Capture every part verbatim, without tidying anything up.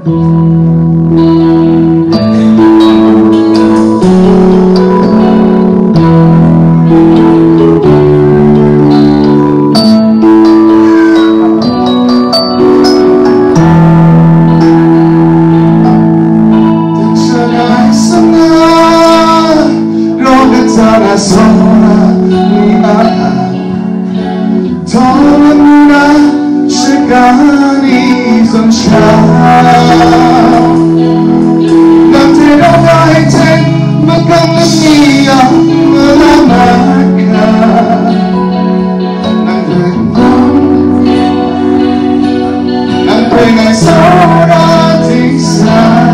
Rawng kata na sawra ni a, htawng lamu na shaga ni zawn sha, nang hte rau ai hte makam lani yang mala mat hkra, nang hpe nang, nang hpe ngai tsawra ding sai.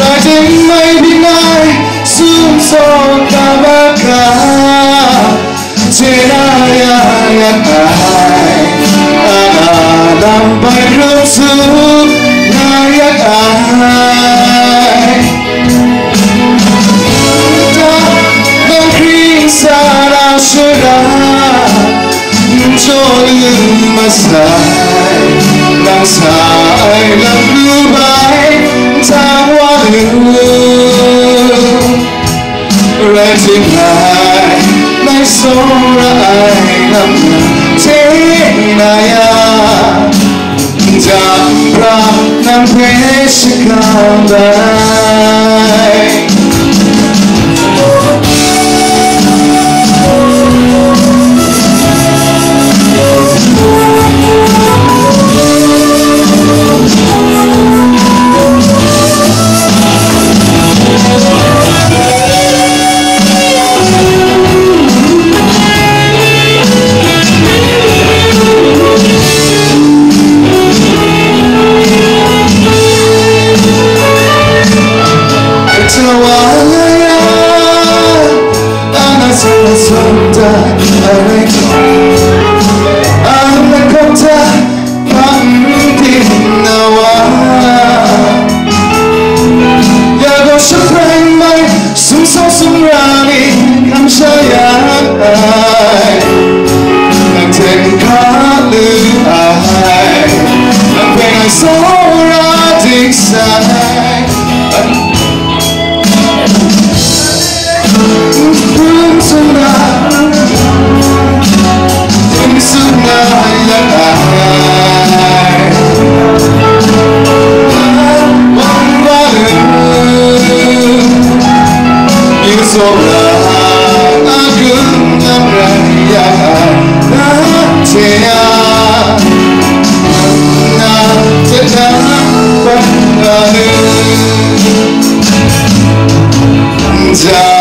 Rai timung mai byin ai, sumsawng na maka, chye na ya yak ai, ana lam bai rum su na yak ai. Nang hkring sa na shara, n jaw lu masai, nang sa ai lam lu bai, ntang wa lu. Rai timung mai, ngai tsawra ai lam na hte na ya, Nja pra nang hpe shakam ai. Sumsawng sumra ni kamsham ya ai, nang hte n hkra lu ai, nang hpe ngai tsawra ding sai. N hpung sumra, n sumra ya ai.